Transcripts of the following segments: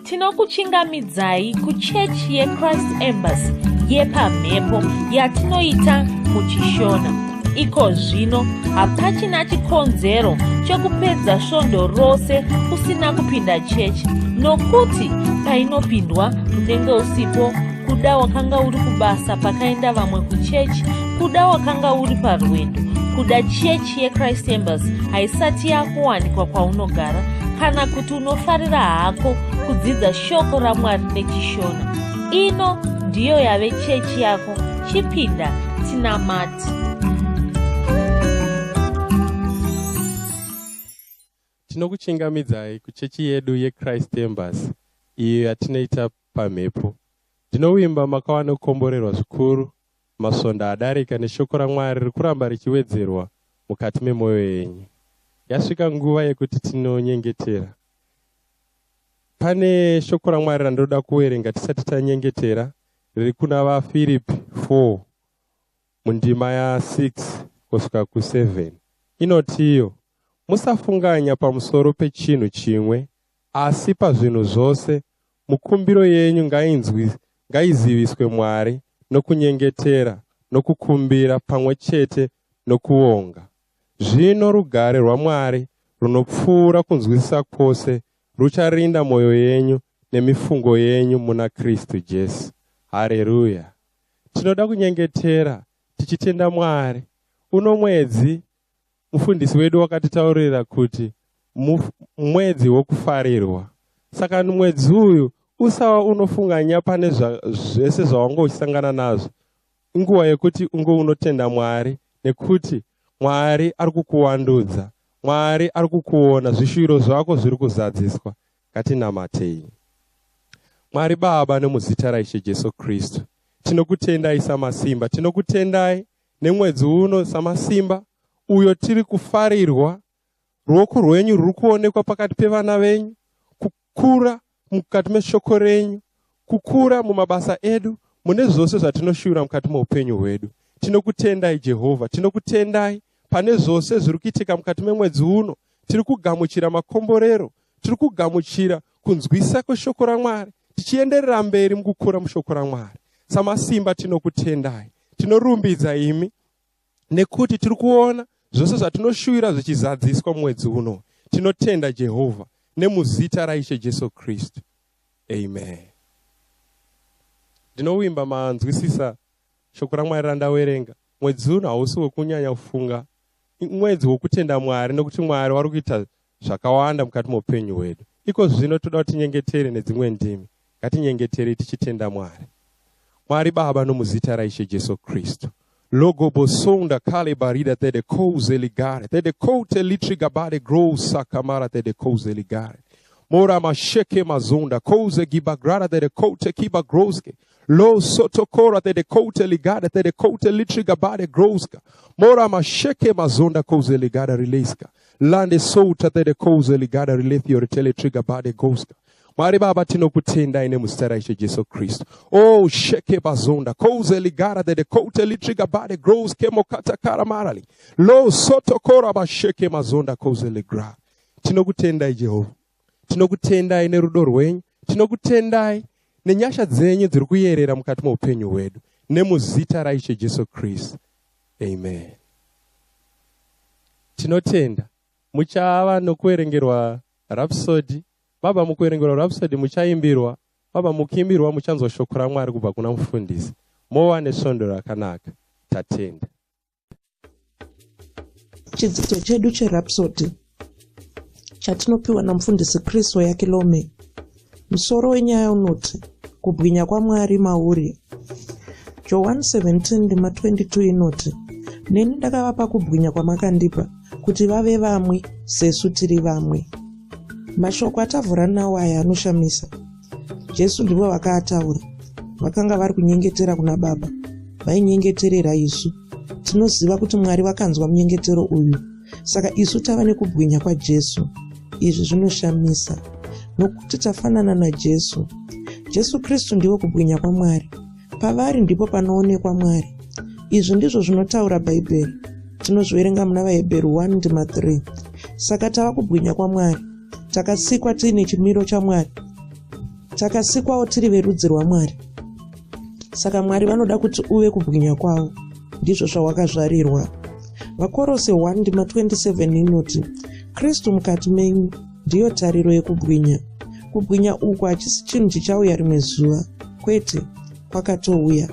Tinokuchingamidzai kuchechi yeChrist Embassy yepamhepo yatinoita muchiShona. Iko zvino hapachina chikonzero chekupedza svondo rose usina kupinda chechi nokuti painopindwa unenge usipo, kuda wakanga uri kubasa pakaenda vamwe kuchechi, kuda wakanga uri parwendo, kuda chechi yeChrist Embassy haisati yakuwanikwa kwaunogara, kana kuti unofarira hako kudzidza shoko raMwari nechiShona. Ino ndiyo yave chechi yako, chipinda tinamate. Tinokuchingamidzai kuchechi yedu yeChrist Embassy iyo yatinoita pamhepo. Ndinovimba makava nekukomborerwa zvikuru masvondo adarika neshoko raMwari riri kuramba richiwedzerwa mukati memwoyo yenyu. Yasvika nguva yekuti tinonyengetera. Pane shoko raMwari randinoda kuverenga tisati tanyengetera riri kuna vaFiripi 4 mundima ya6 kusvika ku7. Inotiyo, musafunganya pamusoro pechinhu chimwe, asi pazvinhu zvose mukumbiro yenyu ngaiziviswe Mwari nokunyengetera nokukumbira pamwe chete nokuonga. Zvino rugare rwaMwari runopfuura kunzwisisa kwose rucharinda mwoyo yenyu nemifungo yenyu muna Kristu Jesu. Hareruya. Tinoda kunyengetera tichitenda Mwari. Uno mwedzi mufundisi wedu wakatitaurira kuti mwedzi wokufarirwa. Saka mwedzi uyu usawa unofunganya pane zvese zvawanga uchisangana nazvo. Inguva yekuti unge unotenda Mwari nekuti Mwari ari kukuwandudza. Mwari ari kukuona, zvishuviro zvako zviri kuzadziswa. Ngatinamatei. Mwari Baba, nemuzita raIshe Jesu Kristu, tinokutendai samasimba, tinokutendai nemwedzi uno samasimba uyo tiri kufarirwa. Ruoko rwenyu ruri kuonekwa pakati pevana venyu, kukura mukati meshoko renyu, kukura mumabasa edu, mune zvose zvatinoshuvira mukati meupenyu hwedu. Tinokutendai Jehovha, tinokutendai pane zvose zviri kuitika mukati memwedzi uno. Tiri kugamuchira makomborero, tiri kugamuchira kunzwisa kweshoko raMwari, tichienderera mberi mukukura mushoko raMwari. Samasimba tinokutendai, tinorumbidza imi nekuti tiri kuona zvose zvatinoshuvira zvichizadziswa mwedzi uno. Tinotenda Jehovha nemuzita raIshe Jesu Kristu. Amen. Ndinovimba manzwisisa shoko raMwari randawerenga. Mwedzi uno hausi wekunyanya kufunga, mwedzi wokutenda Mwari nekuti Mwari vari kuita zvakawanda mukati meupenyu hwedu. Iko zvino toda kuti tinyengetere nedzimwe ndimi. Ngatinyengetere tichitenda Mwari. Mwari Baba, nomuzita raIshe Jesu Kristu. Logo bosonda kale barida tede koze ligare tede kote litriga bade grow sakamara tede koze ligare mora masheke mazonda koze gibagrada tede kote kiba groske lo sotokora tede kote ligare tede kote litriga bade groska mora masheke mazonda koze ligare rileska lande sota tede koze ligare rilethio ritele triga bade goska. Mwari Baba, tinokutendai nemuzita raIshe Jesu Kristu. Oh, sheke bazonda koze ligara de kote litriga bade grows kemokata karamarali lo sotokora basheke mazonda koze ligra. Tinokutendai Jehovha, tinokutendai nerudo rwenyu, tinokutendai nenyasha dzenyu dziri kuyerera mukati meupenyu hwedu nemuzita raIshe Jesu Kristu. Amen. Tinotenda muchava nokuverengerwa Rhapsody. Baba mukuverengerwa Rhapsody muchaimbirwa, baba mukiimbirwa muchanzwa shoko raMwari kubva kuna mufundisi. Mova nesvondo rakanaka. Tatenda. Chidzidzo chedu cheRhapsody chatinopiwa namufundisi Chris Oyakilome. Musoro wenyaya unoti kubwinya kwaMwari mauri. Johani 17 ndima 22 inoti, neni ndakavapa kubwinya kwamakandipa kuti vave vamwe sesu tiri vamwe. Mashoko atavhura nawo aya anoshamisa. Jesu ndivo vakaataura. Vakanga vari kunyengetera kuna Baba. Vainyengeterera isu. Tinoziva kuti Mwari vakanzwa munyengetero uyu. Saka isu tava nekubwinya kwaJesu. Izvi zvinoshamisa. Nokuti tafanana naJesu. Jesu Kristu ndivo kubwinya kwaMwari. Pavari ndipo panoonekwa Mwari. Izvi ndizvo zvinotaura Bhaibheri. Tinozviverenga muna vaHebheru 1 ndima 3. Saka tava kubwinya kwaMwari. Takasikwa tiine chimiro chaMwari. Takasikwawo tiri verudzi rwaMwari. Saka Mwari vanoda kuti uve kubwinya kwavo. Ndizvo zvawakazvarirwa. VaKorose 1 ndima 27 inoti, Kristu mukati menyu ndiyo tariro yekubwinya. Kubwinya uku hachisi chinhu chichauya rimwe zuva. Kwete, kwakatouya.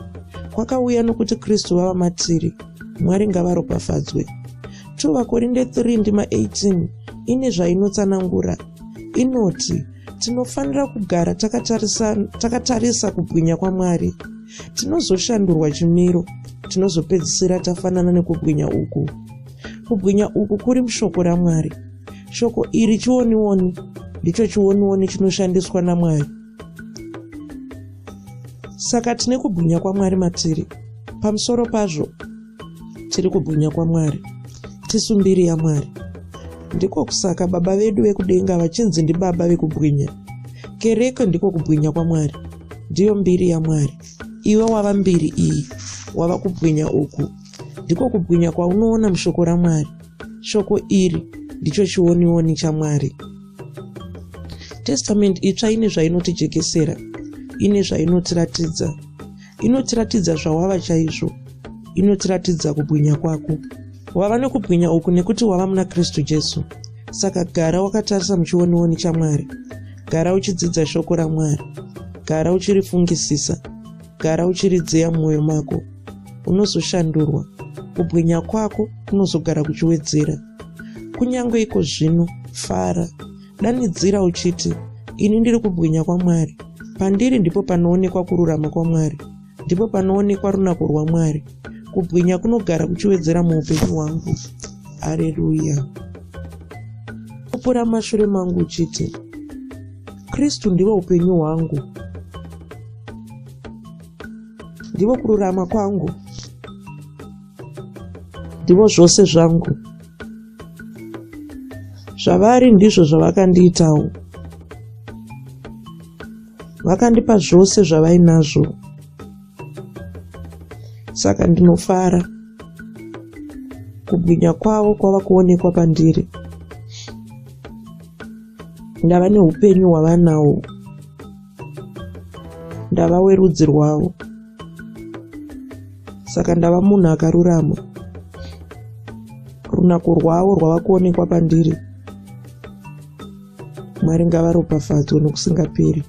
Kwakauya nokuti Kristu vava matiri. Mwari ngavaropafadzwe. 2 VaKorinde 3 ndima 18 ine zvainotsanangura. Inoti, Tinofanira kugara takatarisa, takatarisa kubwinya kwaMwari. Tinozoshandurwa chimiro, tinozopedzisira tafanana nekubwinya uku. Kubwinya uku kuri mushoko raMwari. Shoko iri chionioni, ndicho chionioni chinoshandiswa naMwari. Saka tine kubwinya kwaMwari matiri. Pamusoro pazvo, tiri kubwinya kwaMwari. Tisu mbiri yaMwari. Ndiko kusaka Baba vedu vekudenga vachinzi ndiBaba vekubwinya. Kereke ndiko kubwinya kwaMwari. Ndiyo mbiri yaMwari. Iwe wava mbiri iyi, wava kubwinya uku. Ndiko kubwinya kwaunoona mushoko raMwari. Shoko iri ndicho chionioni chaMwari. Testament itsva ine zvainotijekesera, ine zvainotiratidza. Inotiratidza zvawava chaizvo. Inotiratidza kubwinya kwako. Wava nekubwinya uku nekuti wava muna Kristu Jesu. Saka gara wakatarisa muchionioni chaMwari. Gara uchidzidza shoko raMwari. Gara uchirifungisisa. Gara uchiridzeya mumwoyo mako. Unozoshandurwa. Kubwinya kwako kunozogara kuchiwedzera. Kunyange iko zvino, fara. Danidzira uchiti, Ini ndiri kubwinya kwaMwari. Pandiri ndipo panoonekwa kururama kwaMwari. Ndipo panoonekwa runako rwaMwari. Kubwinya kunogara kuchiwedzera muupenyu hwangu. Areruya. Pupura mashure mangu uchiti, Kristu ndivo upenyu hwangu. Ndivo kururama kwangu. Ndivo zvose zvangu. Zvavari ndizvo zvavakandiitawo. Vakandipa zvose zvavainazvo. Saka ndinofara. Kubwinya kwavo kwava kuonekwa pandiri. Ndava neupenyu hwavanahwo. Ndava werudzi rwavo. Saka ndava munhu akarurama. Runako rwavo rwava kuonekwa pandiri. Mwari ngavaropafadzwe nokusingaperi.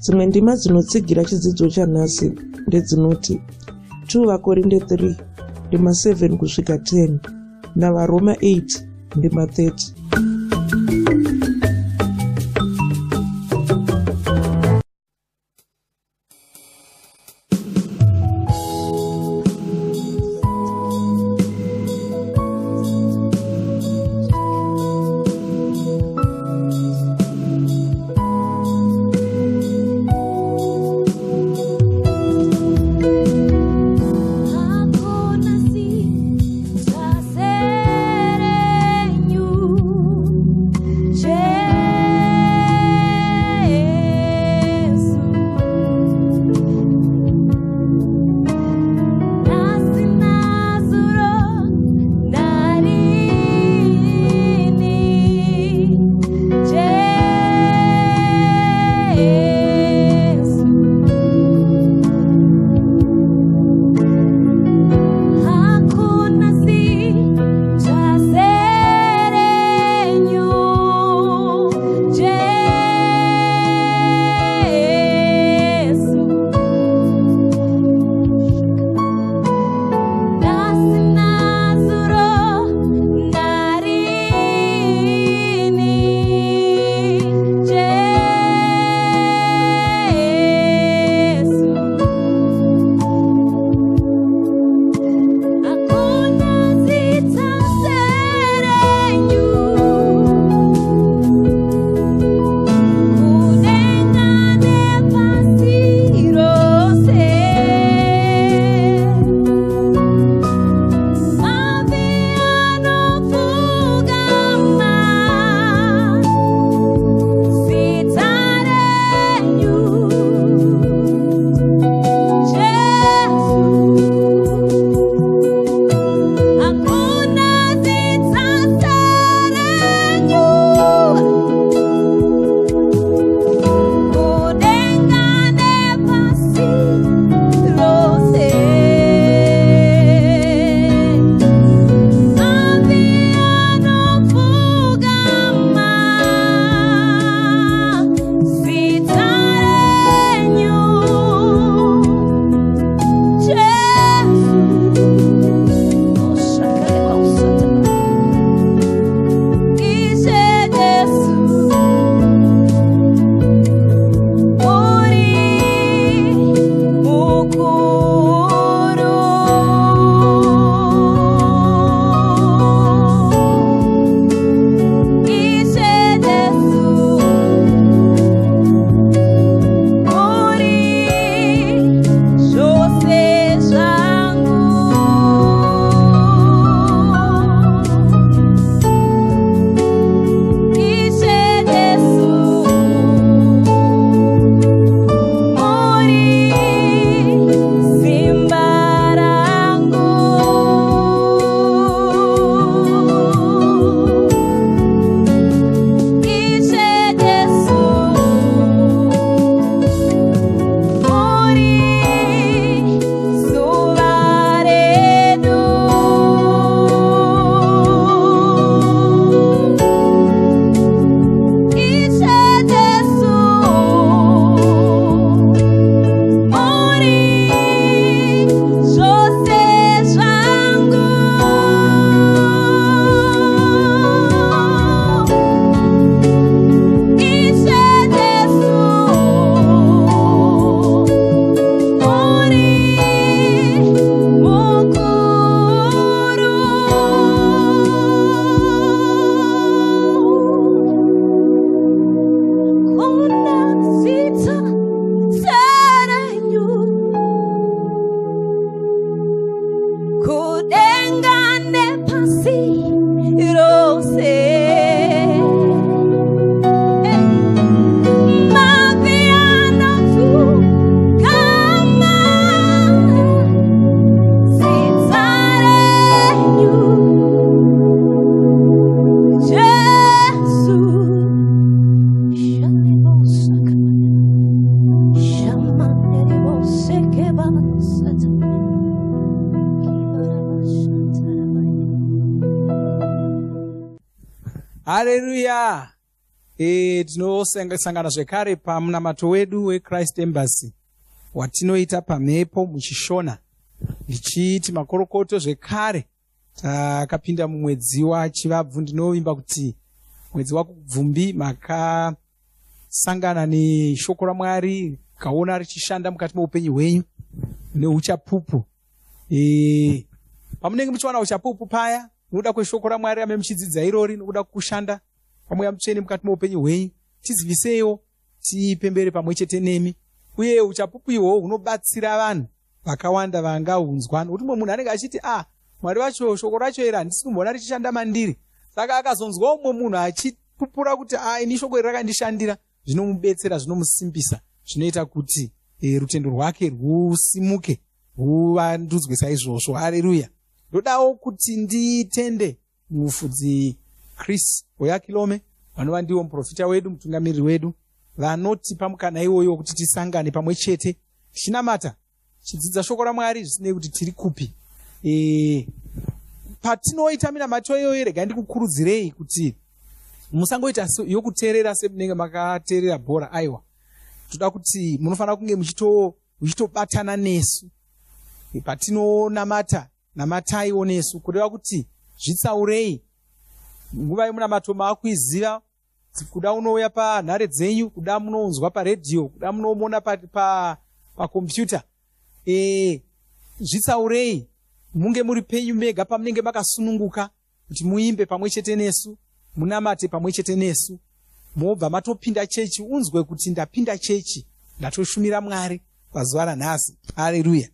Dzimwe ndima dzinotsigira chidzidzo chanhasi ndedzinoti 2 VaKorinde 3 ndima 7 kusvika 10 naVaRoma 8 ndima 30. Hakuna sita serenyu. Hareruya! E, tinosangana zvekare pamunamato wedu weChrist Embassy watinoita pamhepo muchiShona. Ndichiti makorokoto zvekare takapinda mumwedzi waChivabvu. Ndinovimba kuti mwedzi waKubvumbi makasangana neshoko raMwari kaona richishanda mukati meupenyu hwenyu neuchapupu. E, pamunenge muchiwana uchapupu paya nokuda kweshoko raMwari rame muchidzidza irori, nokuda kushanda kwaMweya Mutsvene mukati meupenyu hwenyu, tiziviseiwo tipembere pamwe chete nemi. Uye uchapupu ihwohwo hunobatsira vanhu vakawanda vangahunzwa, nokuti mumwe munhu anenge achiti, a ah, Mwari vacho shoko racho iri handisi kumboona richishanda mandiri. Saka akazonzwa umwe munhu achipupura kuti, a ah, ini shoko iri rakandishandira, zvinomubetsera, zvinomusimbisa, zvinoita kuti e, rutendo rwake rwusimuke, rwuvandudzwe saizvozvo. Hareruya! Ndodawo kuti nditende mufudzi Chris Oyakilome, vanova ndiwo muprofita wedu, mutungamiriri wedu, vanotipa mukana iwoyo wekuti tisangane pamwe chete tichinamata, tichidzidza shoko raMwari, zvisinei kuti tiri kupi. E, patinoita minamato iyoyo, regai ndikukurudzirei kuti musangoita yokuteerera semunenge makateerera bhora. Aiwa, toda kuti munofanira kunge muchitobatana nesu patinonamata. Namataiwo nesu, kureva kuti zvitsaurei. Nguva yemunamato maakuiziva. Kuda unouya panhare dzenyu, kuda munounzwa paredhiyo, kuda munomona pakombiyuta. Pa, pa e, zvitsaurei munge muri penyu mega pamunenge makasununguka kuti muimbe pamwe chete nesu, munamate pamwe chete nesu, mobva matopinda chechi, unzwe kuti ndapinda chechi, ndatoshumira Mwari pazuva ranhasi. Hareruya!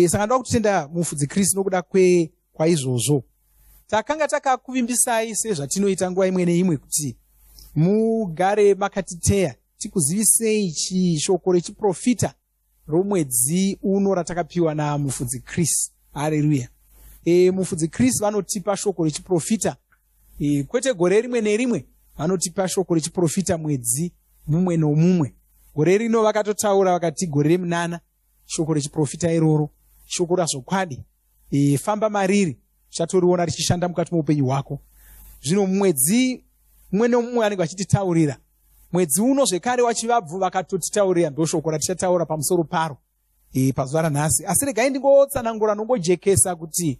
E, saka ndoda kutenda mufudzi Kristu nokuda kwe kwaizvozvo. Takanga takakuvimbisai sezvatinoita nguva imwe neimwe kuti mugare makatiteya tikuzivisei chishoko rechiprofita romwedzi uno ratakapiwa namufudzi Chris. Hareruya! E, mufudzi Chris vanotipa shoko rechiprofita e, kwete gore rimwe nerimwe, vanotipa shoko rechiprofita mwedzi mumwe nomumwe. Gore rino vakatotaura vakati gore remunana, shoko rechiprofita iroro, shoko razvokwadi. E, famba mariri, uchatoriona richishanda mukati meupenyu hwako. Zvino mwedzi mumwe nomumwe anenge vachititaurira. Mwedzi uno zvekare waChivabvu vakatotitaurira, ndoshoko ratichataura pamusoro paro e, pazuva ranhasi. Asi regai ndingotsanangura nongojekesa kuti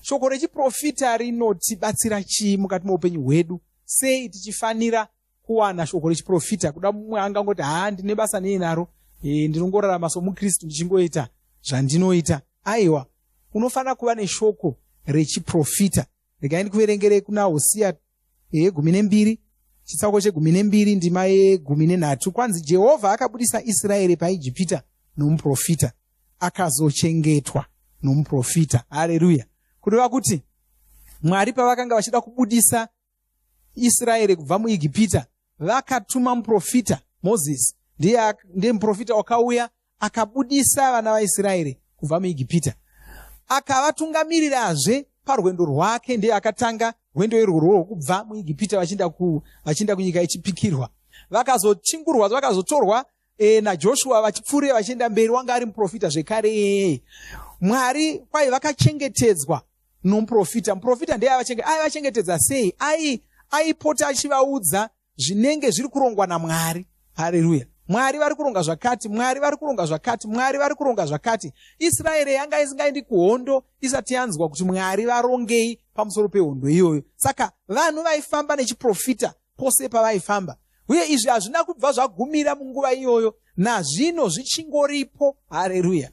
shoko rechiprofita rinotibatsira chii mukati meupenyu hwedu, sei tichifanira kuwana shoko rechiprofita. Kuda mumwe angangoti, haa, ndine basa nei naro, e, ndinongorarama somukristu ndichingoita zvandinoita. Aiwa, unofanira kuva neshoko rechiprofita. Regai ndikuverengerei kuna Hosiya yegumi nembiri, chitsauko chegumi nembiri, ndima yegumi nenhatu. Kwanzi, Jehovha akabudisa Israeri paIjipita nomuprofita, akazochengetwa nomuprofita. Hareruya! Kureva kuti Mwari pavakanga vachida kubudisa Israeri kubva muIgipita, vakatuma muprofita Mozisi. Ndiye, ndiye muprofita wakauya akabudisa vana vaIsraeri kubva muIgipita, akavatungamirirazve parwendo rwake. Ndiye akatanga rwendo irworwo rwokubva muIgipita vachienda ku, vachienda kunyika yechipikirwa. Vakazochingurwa, vakazotorwa e, naJoshua vachipfuurira vachienda mberi. Wanga ari muprofita zvekare iyeye. Mwari kwai vakachengetedzwa nomuprofita. Muprofita ndiye aivachengetedza sei? Ai aipota achivaudza zvinenge zviri kurongwa naMwari. Hareruya! Mwari vari kuronga zvakati, Mwari vari kuronga zvakati, Mwari vari kuronga zvakati. Israeri yanga isingaendi kuhondo isati yanzwa kuti Mwari varongei pamusoro pehondo iyoyo. Saka vanhu vaifamba nechiprofita pose pavaifamba. Uye izvi hazvina kubva zvagumira munguva iyoyo, nazvino zvichingoripo. Hareruya!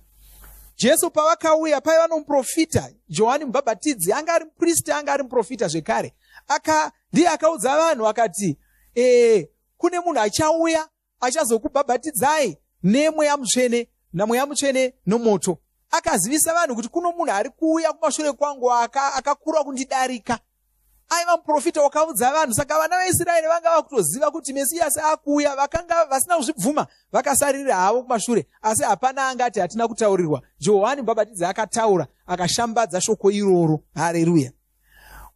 Jesu pavakauya, paiva nomuprofita Johani Mubhabhatidzi, anga ari mupristi, anga ari muprofita zvekare. Aka ndiye akaudza vanhu akati, e, kune munhu achauya achazokubhabhatidzai neMweya Mutsvene, naMweya Mutsvene nomoto. Akazivisa vanhu kuti kuno munhu ari kuuya kumashure kwangu akakura aka kundidarika. Aiva muprofita wakaudza vanhu. Saka vana vaIsraeri vanga vakutoziva kuti Mesiyasi akuuya, vakanga vasina kuzvibvuma, vakasaririra havo kumashure, asi hapana angati hatina kutaurirwa. Johani Mubhabhatidzi akataura, akashambadza shoko iroro. Hareruya!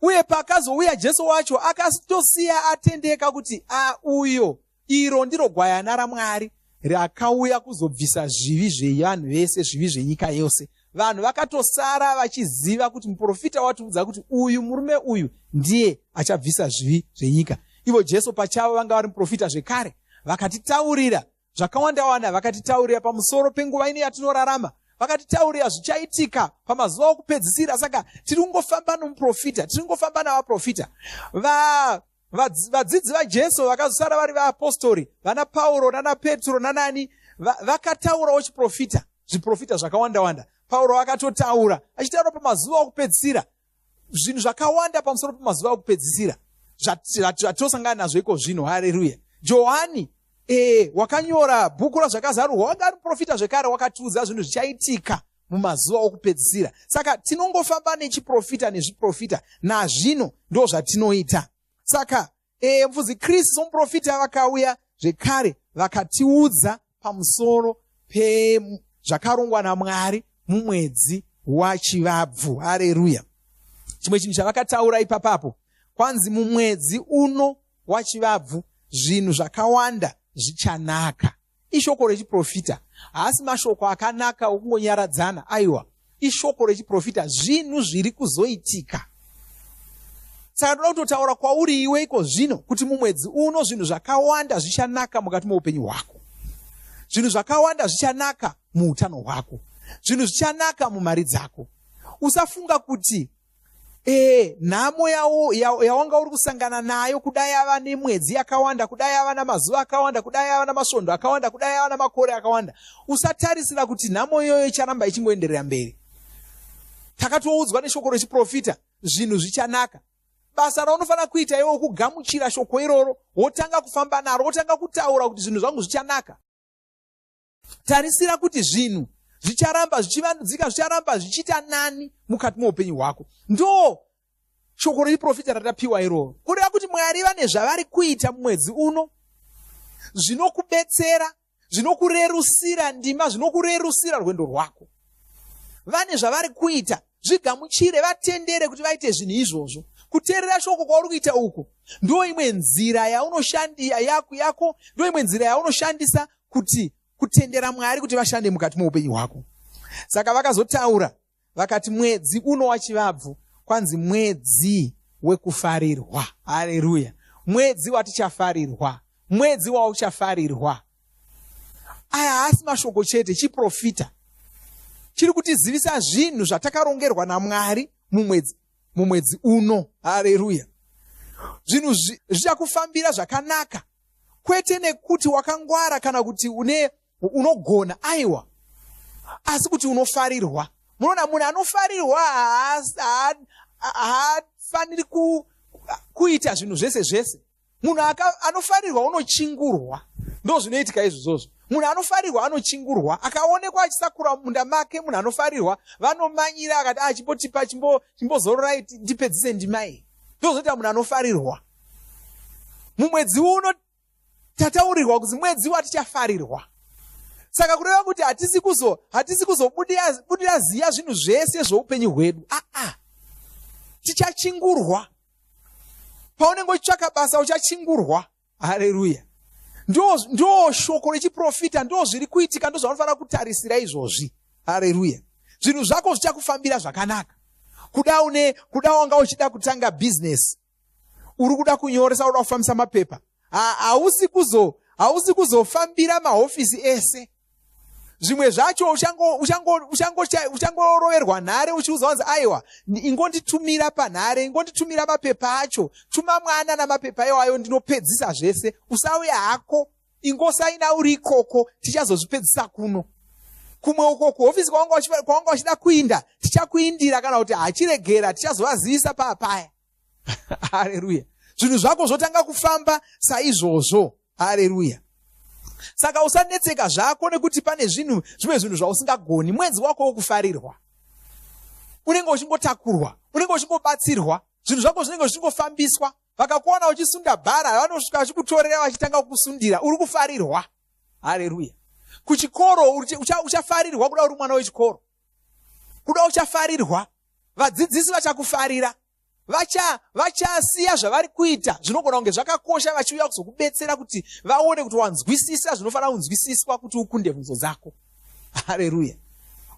Uye pakazouya Jesu wacho, akatosiya atendeka kuti a uyo iro ndiro gwayana raMwari rakauya kuzobvisa zvivi zvevanhu vese, zvivi zvenyika yose. Vanhu vakatosara vachiziva kuti muprofita watiudza kuti uyu murume uyu ndiye achabvisa zvivi zvenyika. Ivo Jesu pachavo vanga vari muprofita zvekare, vakatitaurira zvakawanda wanda, vakatitaurira pamusoro penguva ino yatinorarama, vakatitaurira zvichaitika pamazuva okupedzisira. Saka tiri kungofamba nomuprofita, tiri kungofamba navaprofita. Vadzidzi vaJesu vakazosara vari vaapostori, vana Pauro nana Petro nanani, vakataurawo chiprofita, zviprofita zvakawanda wanda. Pauro akatotaura achitaura pamazuva okupedzisira zvinhu zvakawanda pamusoro pemazuva okupedzisira zvatosangana nazvo iko zvino. Hareruya. Johani e, wakanyora bhuku raZvakazarurwa, wanga ari muprofita zvekare, wakatiudza zvinhu zvichaitika mumazuva okupedzisira. Saka tinongofamba nechiprofita nezviprofita, nazvino ndo zvatinoita. Saka e, mufudzi Kristu somuprofita vakauya zvekare vakatiudza pamusoro pezvakarongwa naMwari mumwedzi waChivabvu. Hareruya. Chimwe chinhu chavakataura ipapapo, kwanzi mumwedzi uno waChivabvu zvinhu zvakawanda zvichanaka. Ishoko rechiprofita, haasi mashoko akanaka okungonyaradzana, aiwa, ishoko rechiprofita, zvinhu zviri kuzoitika. Saka ndoda kutotaura kwauri iwe iko zvino kuti mumwedzi uno zvinhu zvakawanda zvichanaka mukati meupenyu hwako, zvinhu zvakawanda zvichanaka muutano hwako, zvinhu zvichanaka mumari dzako. Usafunga kuti Ee, nhamo yawanga uri kusangana nayo kuda yava nemwedzi yakawanda, kuda yava namazuva akawanda, kuda yava namasvondo akawanda, kuda yava namakore akawanda. Usatarisira kuti nhamo iyoyo icharamba ichingoenderera mberi. Takatoudzwa neshoko rechiprofita, zvinhu zvichanaka. Basa raunofanira kuita iwe kugamuchira shoko iroro, wotanga kufamba naro, wotanga kutaura kuti zvinhu zvangu zvichanaka. Tarisira kuti zvinhu zvicharamba zvichivandudzika, zvicharamba zvichiita nani mukati meupenyu hwako. Ndo shoko rechiprofita ratapiwa iroro, kureva kuti Mwari vane zvavari kuita mumwedzi uno zvinokubetsera, zvinokurerusira ndima, zvinokurerusira rwendo rwako. Vane zvavari kuita, zvigamuchire, vatendere kuti vaite zvinhu izvozvo. Kuteerera shoko kwauri kuita uku ndo imwe nzira yaunoshandisa yako, ndo imwe nzira yaunoshandisa kuti kutendera Mwari kuti vashande mukati meupenyu hwako. Saka vakazotaura vakati mwedzi uno waChivabvu kwanzi mwedzi wekufarirwa. Hareruya! Mwedzi watichafarirwa, mwedzi wauchafarirwa. Aya haasi mashoko chete, chiprofita chiri kutizivisa zvinhu zvatakarongerwa naMwari mumwedzi uno. Hareruya! Zvinhu zvichakufambira zvakanaka, kwete nekuti wakangwara kana kuti une unogona, aiwa, asi kuti unofarirwa. Munoona, munhu anofarirwa haafaniri kuita zvinhu zvese zvese. Munhu anofarirwa unochingurwa, ndo zvinoitika izvozvozvo. Munhu anofarirwa anochingurwa, akaonekwa achisakura mumunda make, munhu anofarirwa vanomanyira akati, ah, chimbotipa, chimbozororai ndipedzise ndima iyi. Ndozoita munhu anofarirwa. Mumwedzi uno tataurirwa kuti mwedzi watichafarirwa, saka kureva kuti hatisi kuzo hatisi kuzobudira ziya zvinhu zvese zvoupenyu hwedu. Aa, tichachingurwa. Paunenge uchitsvaka basa uchachingurwa. Hareruya. Ndo shoko rechiprofita, ndo zviri kuitika, ndo zvaunofanira kutarisira izvozvi. Hareruya. Zvinhu zvako zvichakufambira zvakanaka. Kuda une kuda wanga uchida kutanga bhizinesi, uri kuda kunyoresa, uda kufambisa mapepa, hausi kuzo hausi kuzofambira mahofisi ese. Zvimwe zvacho uchangoroverwa nhare uchiudzwa kunzi aiwa, ingonditumira panhare, ingonditumira mapepa acho, tuma mwana namapepa iwayo, ndinopedzisa zvese, usauya hako, ingosaina uri ikoko, tichazozvipedzisa kuno kumwe uko kuhofisi kwawanga uchida kuinda, tichakuindira, kana kuti hachiregera, tichazovazivisa paapaya. Hareruya. Zvinhu zvako zvotanga kufamba saizvozvo. Hareruya. Saka usanetseka zvako nekuti pane zvinhu zvimwe zvinhu zvausingagoni. Mwedzi wako wokufarirwa, unenge uchingotakurwa, unenge uchingobatsirwa, zvinhu zvako zvinenge zvichingofambiswa. Vakakuona uchisunda bhara, vanosvika vachikutorera, vachitanga kukusundira, uri kufarirwa. Hareruya. Kuchikoro uchafarirwa, kuda uri mwana wechikoro, kuda uchafarirwa, vadzidzisi vachakufarira, vachasiya zvavari kuita zvinogona kunge zvakakosha, vachiuya kuzokubetsera kuti vaone kuti wanzwisisa zvinofanira kunzwisiswa kuti ukunde bvunzo dzako. Hareruya.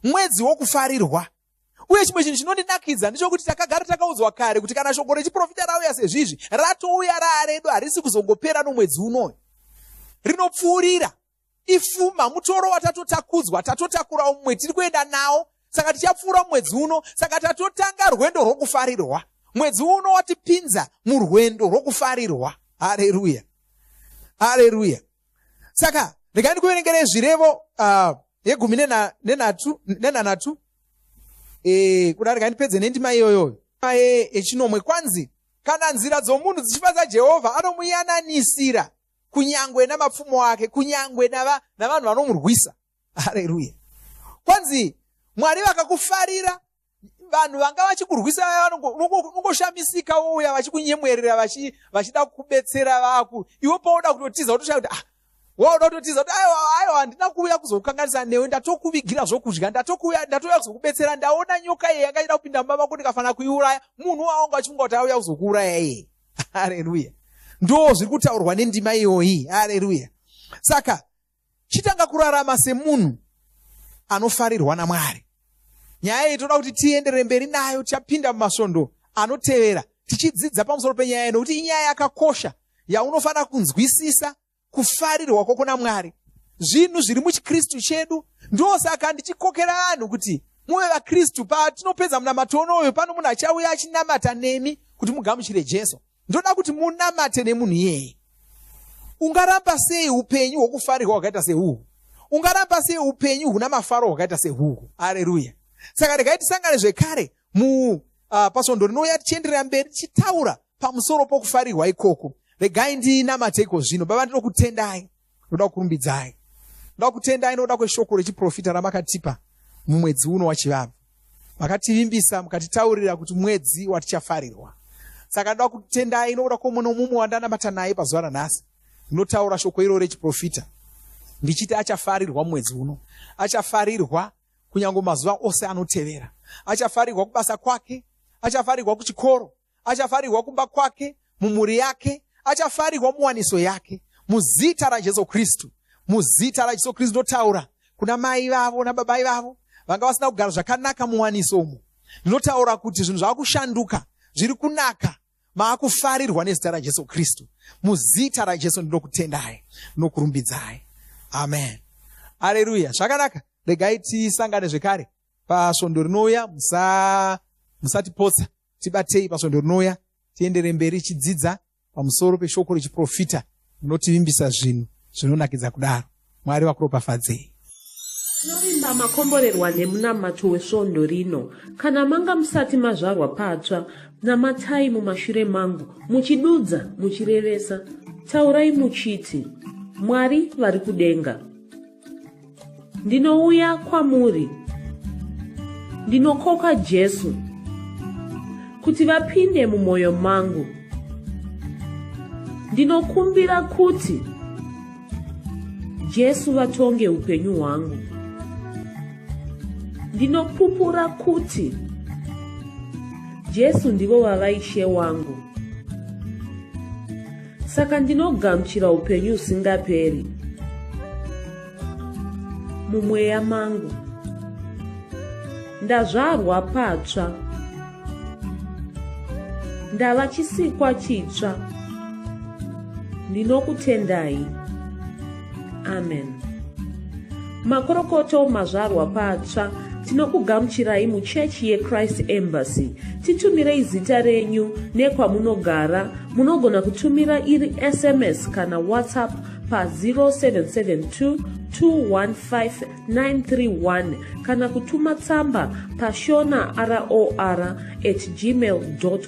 Mwedzi wokufarirwa. Uye chimwe chinhu chinondinakidza ndechokuti takagara takaudzwa kare kuti kana shoko rechiprofita rauya sezvizvi, ratouya raaredu, harisi kuzongopera nomwedzi unoyu. Rinopfuurira. Ifuma, mutoro watatotakudzwa, tatotakura umwe, tiri kuenda nawo, saka tichapfuura mwedzi uno. Saka tatotanga rwendo rwokufarirwa. Mwedzi uno watipinza murwendo rwokufarirwa. Hareruya, hareruya. Saka regai ndikuverengerei zvirevo yegumi nenhanhatu. Kuda regai ndipedze nendima iyoyoyo yechinomwe. Kwanzi, kana nzira dzomunhu dzichifadza Jehovha, anomuyananisira kunyangwe namapfumo ake, kunyangwe navanhu vanomurwisa. Hareruya. Kwanzi Mwari vakakufarira, vanhu vanga vachikurwisa vaya unongoshamisika wouya vachikunyemwerera vachida kukubetsera vaku iwe pauda kutotiza utoshaya kuti ah, wauda kutotiza kuti aiwa aiwa, handina kuuya kuzokukanganisa newe, ndatokuvigira zvokudya, ndatouya kuzokubetsera, ndaona nyoka iye yanga ichida kupinda mumba mako ndikafanira kuiuraya. Munhu waunga uchifunga kuti auya kuzokuuraya iye. Hareruya. Ndo zviri kutaurwa nendima iyoyi. Hareruya. Saka chitanga kurarama semunhu anofarirwa naMwari. Nyaya iyi toda kuti tienderere mberi nayo, tichapinda mumasvondo anotevera tichidzidza pamusoro penyaya iyi, nokuti inyaya yakakosha yaunofanira kunzwisisa kufarirwa kwako naMwari. Zvinhu zviri muchiKristu chedu. Ndosaka ndichikokera vanhu kuti muve vaKristu. Patinopedza munamato unoyu, pano munhu achauya achinamata nemi kuti mugamuchire Jesu. Ndoda kuti munamate nemunhu iyeye. Ungaramba sei upenyu hwokufarirwa hwakaita sehuhu? Ungaramba sei upenyu huna mafaro hwakaita sehuhu? Areruya. Saka regai tisangane zvekare mu pasvondo rinouya tichienderera mberi tichitaura pamusoro pokufarirwa ikoko. Regai ndinamate iko zvino. Baba, ndinokutendai, ndoda kukurumbidzai, ndoda kutendai nokuda kweshoko rechiprofita ramakatipa mumwedzi uno waChivabvu. Makativimbisa, mukatitaurira kuti mwedzi watichafarirwa. Saka ndoda kutendai nokuda kwomumwe nomumwe wandanamata naye pazuva ranhasi. Ndinotaura shoko iroro rechiprofita ndichiti achafarirwa mumwedzi uno, achafarirwa kunyange mazuva ose anotevera, achafarirwa kubasa kwake, achafarirwa kuchikoro, achafarirwa kumba kwake, mumhuri yake, achafarirwa muwaniso yake, muzita raJesu Kristu. Muzita raJesu Kristu ndotaura kuna mai vavo nababai vavo vanga vasina kugara zvakanaka muwaniso umu. Ndinotaura kuti zvinhu zvava kushanduka, zviri kunaka, maakufarirwa nezita raJesu Kristu. Muzita raJesu ndinokutendai, ndinokurumbidzai. Amen. Aleluya. Zvakanaka. Regai tisangane zvekare pasvondo rinouya. Musatipotsa. Tibatei pasvondo rinouya tiendere mberi tichidzidza pamusoro peshoko rechiprofita rinotivimbisa zvinhu zvinonakidza kudaro. Mwari vakuropafadzei. Tinovimba makomborerwa nemunamato wesvondo rino. Kana manga musati mazvarwa patsva, namatai mumashure mangu, muchidudza, muchirevesa. Taurai muchiti, Mwari vari kudenga. Ndinouya kwamuri. Ndinokoka Jesu kuti vapinde mumwoyo mangu. Ndinokumbira kuti Jesu vatonge upenyu hwangu. Ndinopupura kuti Jesu ndivo vava Ishe wangu. Saka ndinogamuchira upenyu husingaperi mumweya mangu. Ndazvarwa patsva. Ndava chisikwa chitsva. Ndinokutendai. Amen. Makorokoto mazvarwa patsva, tinokugamuchirai muchechi yeChrist Embassy. Titumirei zita renyu nekwamunogara. Munogona kutumira iri SMS kana WhatsApp pa 0772 215 931 kana kutuma tsamba pashona ror at gmail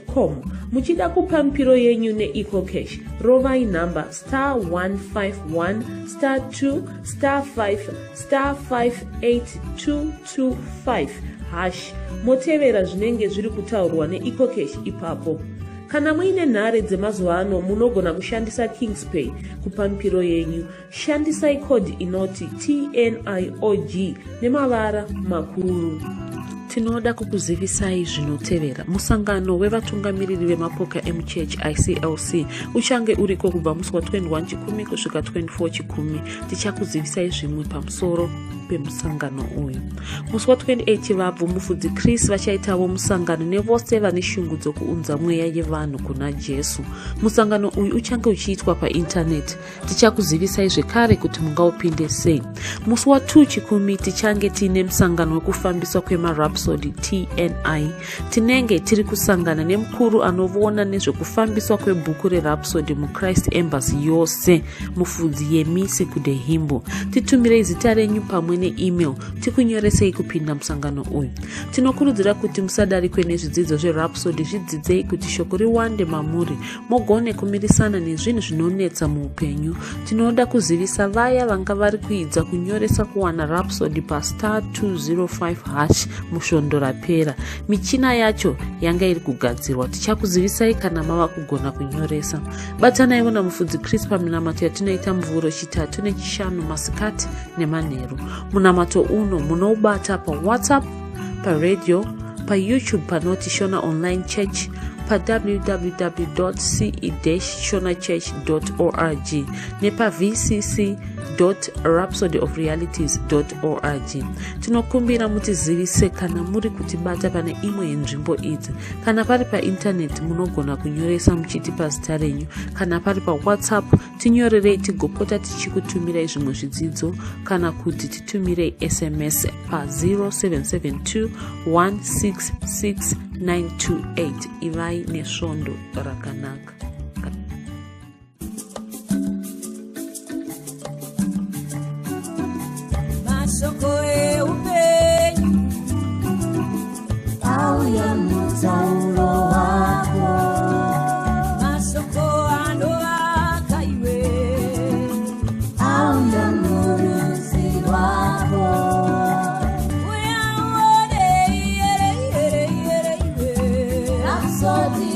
com. Muchida kupa mipiro yenyu neEcoCash, rovai nhamba star 151 star 2 star 5 star 58225 hash, motevera zvinenge zviri kutaurwa neEcoCash ipapo. Kana muine nhare dzemazuva ano, munogona kushandisa Kingspay kupa mipiro yenyu. Shandisai code inoti TNIOG nemavara makuru. Tinoda kukuzivisai zvinotevera. Musangano wevatungamiriri vemapoka emuchechi ICLC uchange uriko kubva musi wa21 Chikumi kusvika 24 Chikumi. Tichakuzivisai zvimwe pamusoro pemusangano uyu. Musi wa28 Chivabvu, mufudzi Chris vachaitavo musangano nevose vane shungu dzokuunza mweya yevanhu kuna Jesu. Musangano uyu uchange uchiitwa paintaneti. Tichakuzivisai zvekare kuti mungaupinde sei. Musi wa2 Chikumi tichange tiine musangano wekufambiswa kwemaRhapsody TNI. Tinenge tiri kusangana nemukuru anovona nezvekufambiswa kwebhuku reRhapsody muChrist Embassy yose, mufudzi Yemisi Kudehimbo. Titumirei zita renyu pamwe neemail tikunyoresei kupinda musangano uyu. Tinokurudzira kuti musadarikwe nezvidzidzo zveRhapsody. Zvidzidzei kuti shoko riwande mamuri, mugone kumirisana nezvinhu zvinonetsa muupenyu. Tinoda kuzivisa vaya vanga vari kuidza kunyoresa kuwana Rhapsody pastar 205 hash musvondo rapera. Michina yacho yanga iri kugadzirwa. Tichakuzivisai kana mava kugona kunyoresa. Batanaiwo namufudzi Chris paminamato yatinoita Muvhuro, Chitatu neChishanu masikati nemanheru. Munamato uno munoubata paWhatsApp, paradio, paYouTube panoti Shona Online Church, pawww ce shonachurch org nepavcc rhapsodyofrealities org. Tinokumbira mutizivise kana muri kutibata pane imwe yenzvimbo idzi. Kana pari paintaneti, munogona kunyoresa muchitipa zita renyu. Kana pari paWhatsApp, tinyorerei tigopota tichikutumirai zvimwe zvidzidzo, kana kuti titumirei SMS pa0772 166 928. Ivai nesvondo rakanaka. Mashoko eupenyu auya mutauro wako. Mashoko anovaka iwe. Auya murudzi rwako. Uya uone iyere iyere iyere iwe. Rhapsody.